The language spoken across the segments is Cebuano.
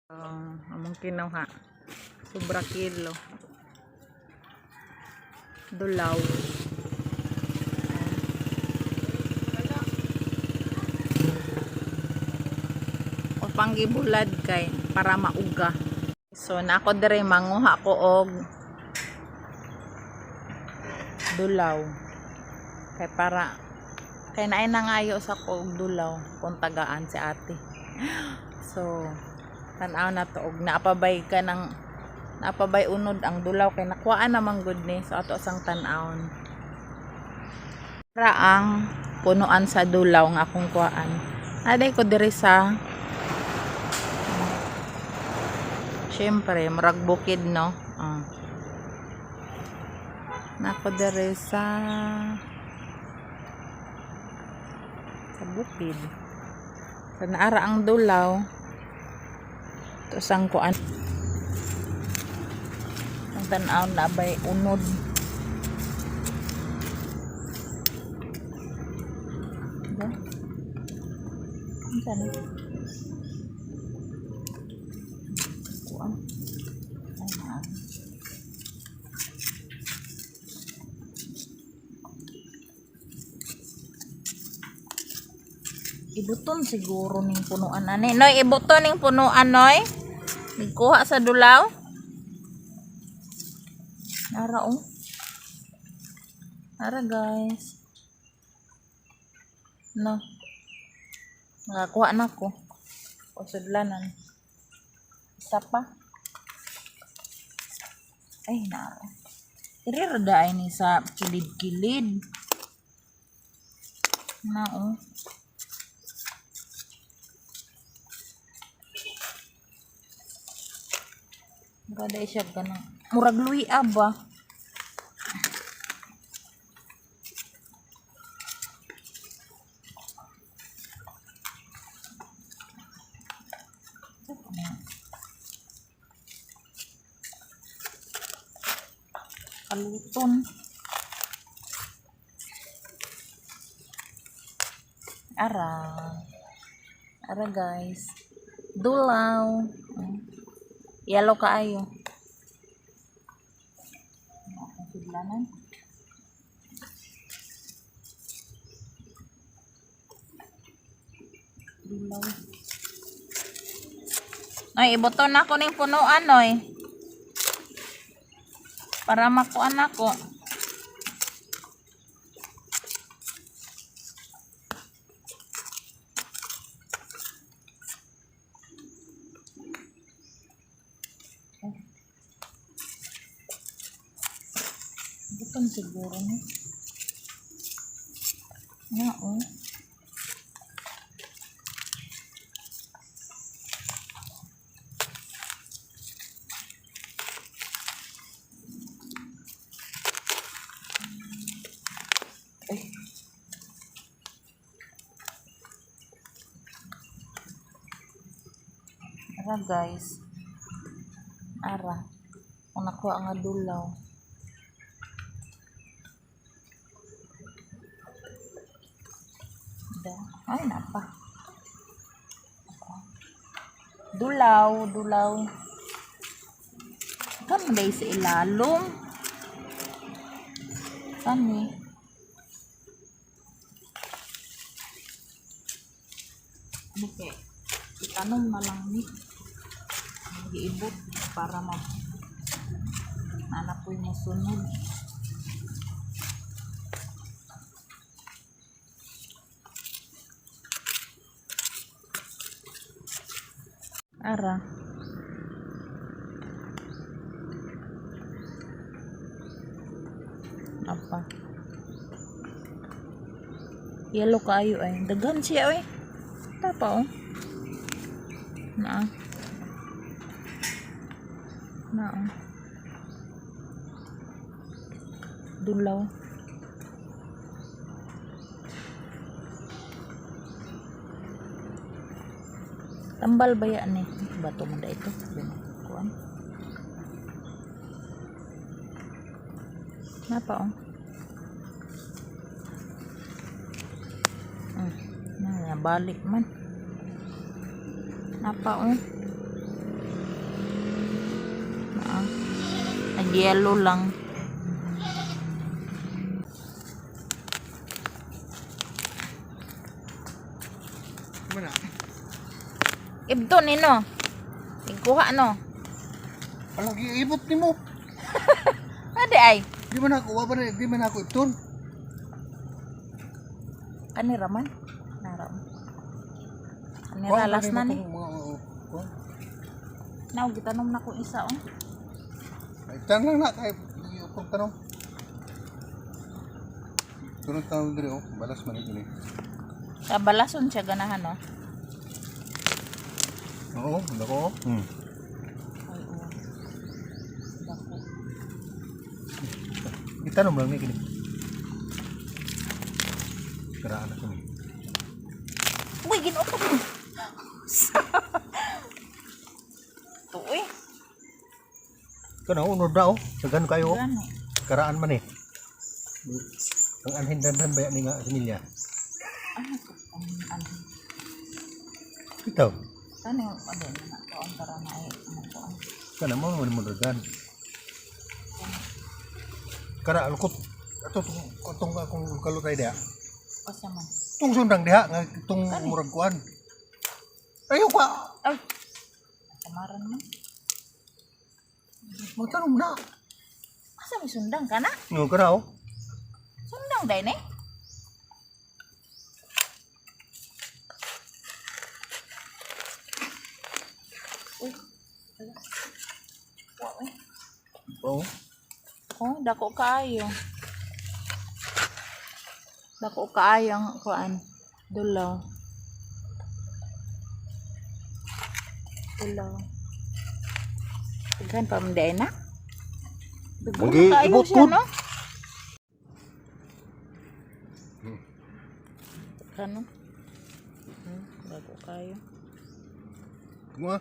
Among kinuha. Sobra kilo. Dulaw. O panggibulad kay para mauga. So na ako dire, manguha ko og dulaw. Kay para kay naay nangayo sa ko og dulaw kung tagaan si ate. So tan-aw na to og naapabay ka ng naapabay unod ang dulaw kay nakuhaan naman gud ni, so ato sang tan-awon. Para ang punuan sa dulaw nga akong kuhaan. Aday ko diri sa, syempre, murag bukid, no? Ah. Nako diri sa bukid. So naara ang dulaw. To sang kuan. Ang tan-aw na bay unod. Ba? Unsa na? Kuan. Ay, naa. Ibuton siguro ning punuan ani. Noy, ibuton ning punuan, Noy. Nagkuha sa dulaw. Nara oh. Nara, guys. No. Nakakuha na ko. O sudlanan. Isa pa. Ay, nara. Diri ra ay ni sa kilid-kilid. Na oh. Mura dai siya ganang murag luya ba? Kaluton. Ara. Ara, guys. Dulaw. Yellow kaayo. Akong sudlanan. Dulaw. Ay, ibuto na ako ning punuan, oy. Para makuan ako. Buton siguro ni. Nga, oh. Ay. Ara, guys. Ara. Kung nakuha nga dulaw. Da. Ay, napa. Dulaw, dulaw. Kan day sa ilalom. Kani. Ano kay? Itanom na lang ni. Giibot para ma nanapoy mo sunod. Ara. Apa? Yellow kaayo ay. Daghan siya oy. Tapa oh. Naa. Naa. Oh. Dulaw. Tambal ba yan eh? Bato man da ito. Kuan. Napa oh. Na, balik man. Napa oh. Nag-yellow lang. Mana? Ibto ni no. Ikuha no. Alang giibot nimo. Ade ay. Di man ako wa ba na- di man ako ibton. Kanira man. Nara. Kanira last na ni. Now gitanom na kong isa oh. Ay tan lang na kay itong tanong. Tunod tanong diri oh, balas man ini. Sa balason siya ganahan no. Oo, dako. Ay oh. Dako. Itanom lang ni kini. Karaan na kami. Uy, ginoo ko. Tuoy. Kana unod na oh, dagan kayo. Oh. Gani. Karaan man eh. Ang anhin dandan ba ni nga similya? Ano to? Ano? Ito. Ano yung ano na kuan para na ay ano kuan. Kana mo man mo dagan. Kana alkot ato tong tong akong kalutay diha. Asa man? Tung sundang diha nga itong murag kuan. Ayo pa. Ay. Samaran man. Magtanom na. Asa may sundang ka na? Ngo kana oh. Sundang dai ne? Uy. Wala. Wa eh. Oo. Oh, dako kaayo. Dako kaayo ang kuan. Dulaw. Dulaw. Daghan pa man diay na. Daghan Manggi, kaayo ibot siya, pud. no? Kano? Dako kaayo. Kuma.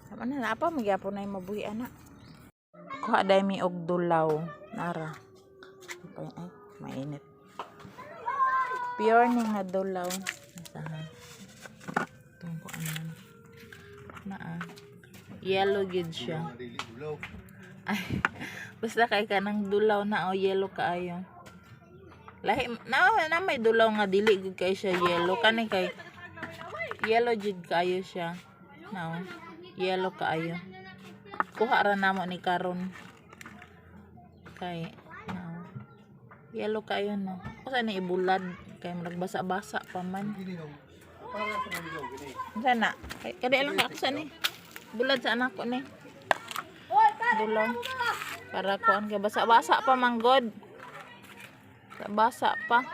Tama na, naa pa magyapon na yung mabuhi ana. Kuha dahil mi og dulaw. Nara. Ay, ay, mainit. Pure ni nga dulaw. Asahan. Itong ko ano. Naa. Yellow gid siya. Ay, basta kay kanang dulaw na o yellow kaayo. Lahi na na may dulaw nga dili gud kay siya yellow kani kay yellow jud kaayo siya. No. Yellow kaayo. Kuha ra namo ni karon. Kay no. Yellow kaayo no. Usa ni ibulad kay murag basa-basa pa man. Para sa manilaw gini. Unsa na? Kay kadi lang ako sa ni. Bulad sa anak ko ni. Dulaw. Para kuan kay basa-basa pa man god. Basa pa.